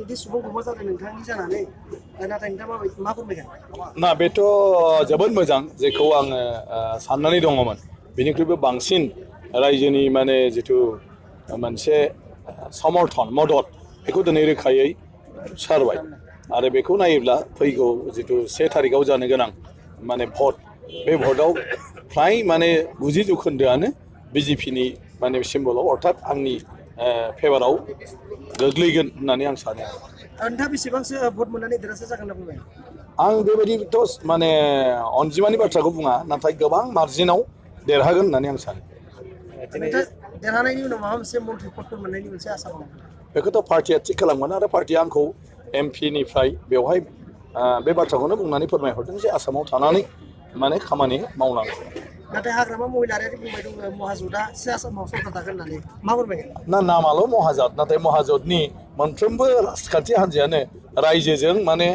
बिदि सुबुं गमा जादों नोंथांनि जानानै नाथाय नोंथाङा मा फोरमायगोन ना बेथ' जोबोद मोजां जेखौ आङो साननानै दङमोन बेनिख्रुइबो बांसिन रायजोनि माने जिथु मोनसे समर्थन मदद बेखौ दिनै रोखायै सारबाय आरो बेखौ नायोब्ला फैगौ जिथु 1 थारिखआव जानो गोनां माने भट बे भटआव फ्राय माने 90% बिजेपिनि माने सिम्बलाव अर्थात आंनि फेभाराव गोग्लैगोन होननानै आं सानो नोंथाङा बेसेबांसो भट मोननानै देरहासार जागोन होनना बुंबाय आं बेबायदिथ' माने अनजिमानि बाथ्राखौ बुङा नाथाय गोबां मार्जिनाव देरहागोन होननानै आं सानो नोंथां देरहानायनि उनाव माबा मोनसे मन्थ्रि पदफोर मोननायनि मोनसे आसा दङ बेखौथ' पार्टिया थिग खालामगोन आरो पार्टिया आंखौ एमपिनिफ्राय बेवहाय बे बाथ्राखौनो बुंनानै फोरमायहरदों जे आसामाव थानानै माने खामानि मावनांगौ नाथाय हाग्रामा महिलारियारि बुंबाय दङ महाजुदा आसामाव सरकार थागोन होननानै मा फोरमायगोन ना नामाल' महाजोत नाथाय महाजोतनि मोनफ्रोमबो राजखान्थि हान्जायानो रायजोजों माने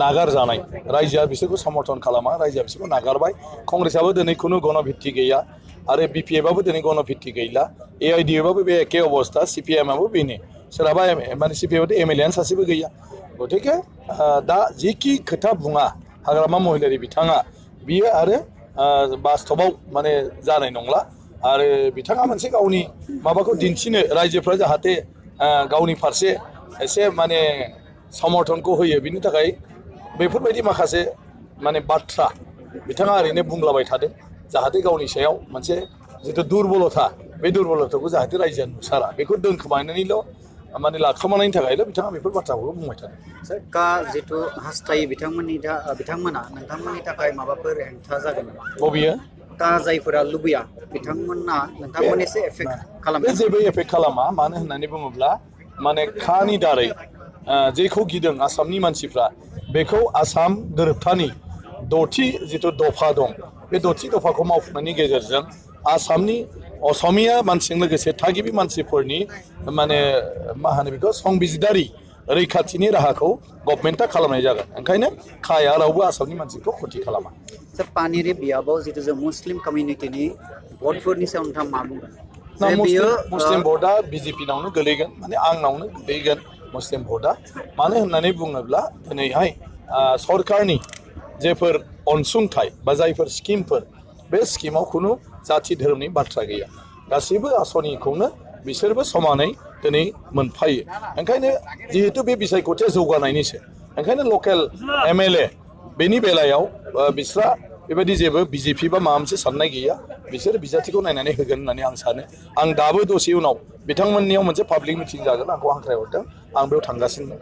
नागारजानाय रायजोआ बिसोरखौ समर्थन खालामा रायजोआ बिसोरखौ नागारबाय कंग्रेसआबो दिनै खुनु गणभित्ति गैया आरो बिपिएफआबो दिनै गणभित्ति गैला एआइडिएफआबो बे एखे अबस्था सिपिएमआबो बेनो सोरहाबा माने सिपिएमआथ' एमएलएआनो सासेबो गैया गतिके दा जिखि खोथा बुङा हाग्रामा महिलारि बिथाङा बियो आरो बास्तबाव माने जानाय नंला आरो बिथाङा मोनसे गावनि माबाखौ दिन्थिनो रायजोफ्रा जाहाथे गावनि फारसे एसे माने समर्थनखौ होयो बिनि थाखाय बेफोरबायदि माखासे माने बाथ्रा बिथाङा ओरैनो बुंलाबाय थादों जाहाथे गावनि सायाव मोनसे जिथु दुरबलथा बे दुरबलथाखौ जाहाथे रायजोआ नुसारा बेखौ दोनखोमानानैल' माने लाखोमानायनि थाखायल' बिथाङा बेफोर बाथ्राखौ बुंबाय थादों का जिथु हास्थायो बिथांमोना नोंथांमोननि थाखाय माबाफोर हेंथा जागोन नामा बबेयो का जायफोरा लुबैया बिथांमोना नोंथांमोननि एसे एफेक्ट खालामो बे जेबो एफेक्ट खालामा मानो होननानै बुङोब्ला माने खानि दारै जेखौ गिदों आसामनि मानसिफ्रा बेखौ आसाम गोरोबथानि 6थि जिथु दफा दं बे 6थि दफाखौ मावफुंनायनि गेजेरजों आसामनि असमिया मानसिजों लोगोसे थागिबि मानसिफोरनि माने मा होनो बेखौ संबिजिदारि रैखाथिनि राहाखौ गभर्नमेन्टआ खालामनाय जागोन ओंखायनो खाया रावबो आसामनि मानसिखौ खथि खालामा पानिरि बियाबाव जिथु जों मुस्लिम कमिउनिटिनि भटफोरनि सायाव नोंथाङा मा बुंगोन मुस्लिम भटआ बिजेपिनावनो गोलैगोन माने आंनावनो गोलैगोन मुस्लिम भटआ मानो होननानै बुङोब्ला दिनैहाय सरकारनि जेफोर अनसुंथाइ बा जायफोर स्किमफोर बे स्किमाव खुनु जाथि धोरोमनि बाथ्रा गैया गासैबो आसनिखौनो बिसोरबो समानै दिनै मोनफायो ओंखायनो जिहेतु बे बिसायख'थिया जौगानायनिसो ओंखायनो लकेल एमएलए बेनि बेलायाव बिस्रा बेबायदि जेबो बिजेपि बा माबा मोनसे साननाय गैया बिसोर बिजाथिखौ नायनानै होगोन होननानै आं सानो आं दाबो दसे उनाव बिथांमोननियाव मोनसे पाब्लिक मिटिं जागोन आंखौ हांख्रायहरदों आं बेयाव थांगासिनो